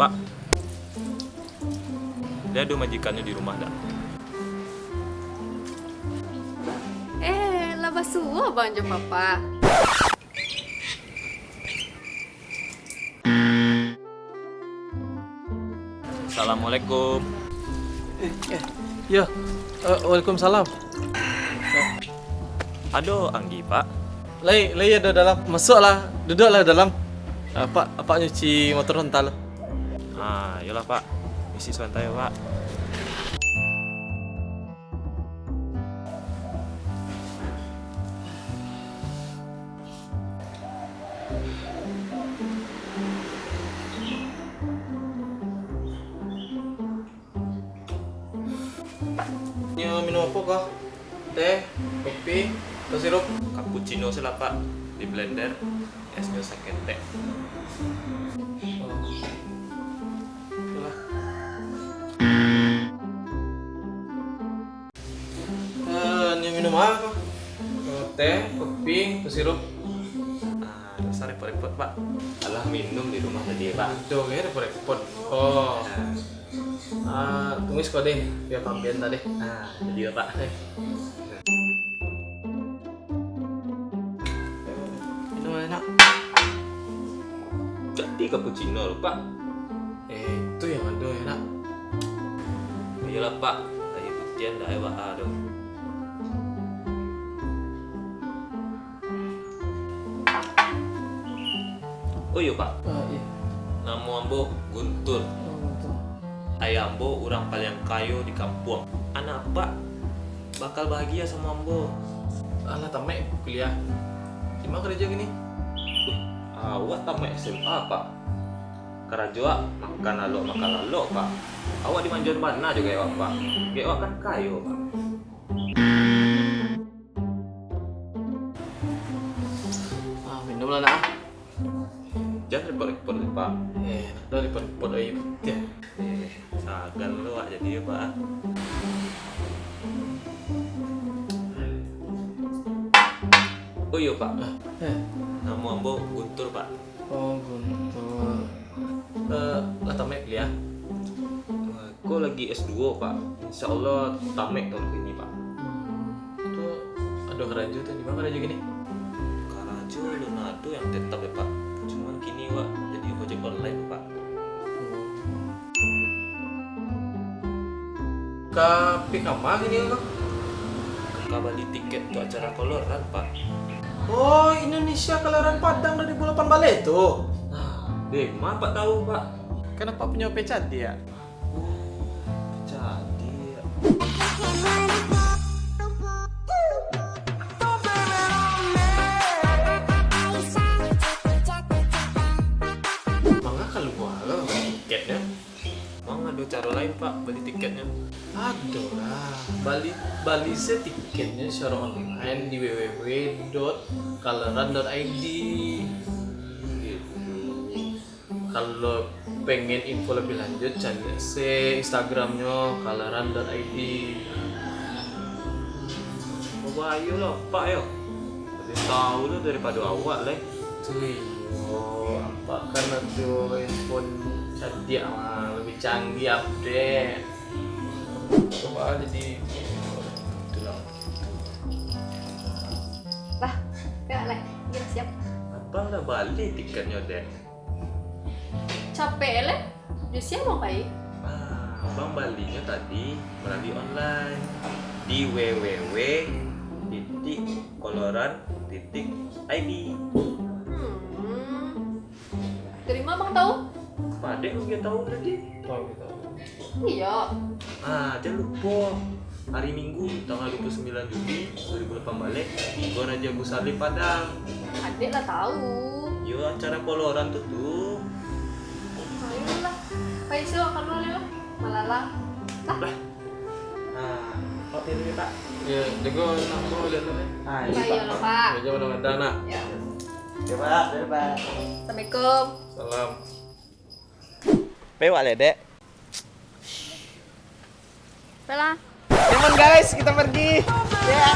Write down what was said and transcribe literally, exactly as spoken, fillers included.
Pak, lai ado majikannyo di rumah dak? Eh, lah basuo abang jo papa. Assalamualaikum. Eh, eh, yo. Eh, waalaikumsalam. Ado Anggi, Pak? Lai, lai ado dalam. Masuaklah, duduaklah dalam. Apak, apak nyuci motor santa lo. Ah, iyolah, Pak. Misi sabanta yo, Pak. Nio minum apo ko? Teh, kopi, atau sirup? Cappuccino se lah, Pak. Di blender, esnyo saketek. Oh. Yolah. Eh, nio minum apo ko? Eh, teh, kopi, atau sirup? Ah, dak usah repot-repot, Pak. Alah minum di rumah tadi, Pak. Aduh, ya repot-repot. Oh. Ah, tumis ko deh, bia pambian tadi. Ah, jadi, Pak. Eh. Minum enak. Jadi cappuccino lo, Pak. Eh, itu yang ado enak. Iyolah, Pak. Aia putiah ndak ai baa doh. Oh iyo, Pak. Ah, iyo. Namo ambo Guntur. Oh, Guntur. Ayah ambo urang paliang kayo di kampuang. Anak apak bakal bahagia samo ambo. Alah, tamaik kuliah. Di ma karajo kini? Wih, awak tamaik S M A, Pak. Karajo awak makan lalok, makan lalok, Pak. Awak dimanjoan bana jo gaek awak, Pak. Gaek awak kan kayo, Pak. Ah, minumlah, nak. Jan repot-repot, Pak. Eh, nak repot-repot ai putiah. Eh, sagan lo awak jadi, Pak. Oh iyo, Pak. Ah, eh. Namo ambo Guntur, Pak. Oh, Guntur. Eh, lah tamaik kuliah? Ko lagi S duo, Pak. Insya Allah tamaik tahun kini, Pak. Hmm, tu ado karajo tu, di ma karajo kini? Karajo alun ado yang tetap deh, Pak. Cuman kini awak jadi ojek online, Pak. Hmm. Ka pai ka ma kini ko? Ka bali tiket untuak acara Koloran, Pak. Oh, Indonesia Koloran Padang dua ribu lapan baleh tu. Nah, di ma Apak tahu, Pak? Kan Apak punyo H P cadiak. Jadi, manga kalua lo tiketnyo? Manga ado caro lain, Pak, bali tiketnyo? Ado lah, bali, bali se tiketnyo secara online di www dot kaleran dot id. Gitu. Kalau pengen info lebih lanjut, cari se Instagramnyo kaleran dot id. Babayo lah, Pak, yo. Lebih tahu tu daripado awak, lai. Tu iyo, Apak kan ado handphone cadiak mah, lebih canggih update. Coba jadi itulah. Lah, yo lah, yo siap. Abang lah bali tiketnyo, Dek. Capek leh. Jo sia mau pai? Ah, abang balinyo tadi malalui online di www titik koloran titik id. Hmm. Dari ma abang tahu? Padek mungkin tahu tadi. Tahu kita. Iyo. Ah, jan lupo. Hari Minggu, tanggal dua puluh sembilan Juli dua ribu lapan baleh, di Gor Haji Agus Salim Padang. Adek lah tahu. Yo, acara Koloran tu, tu. Ayolah. Pai suah kalua lah. Malala. Lah. Lah. Ah, oke dulu, Pak. Yo, jago anak buah lihat tu, eh. Ah, iyo, Pak. Iyolah, Pak. Jago mudah-mudahan, nah. Yo. Yo, Pak. Yo, Pak. Assalamualaikum. Salam. Pai wak ledek. Pai lah. Come on, guys, kita pergi. Ya.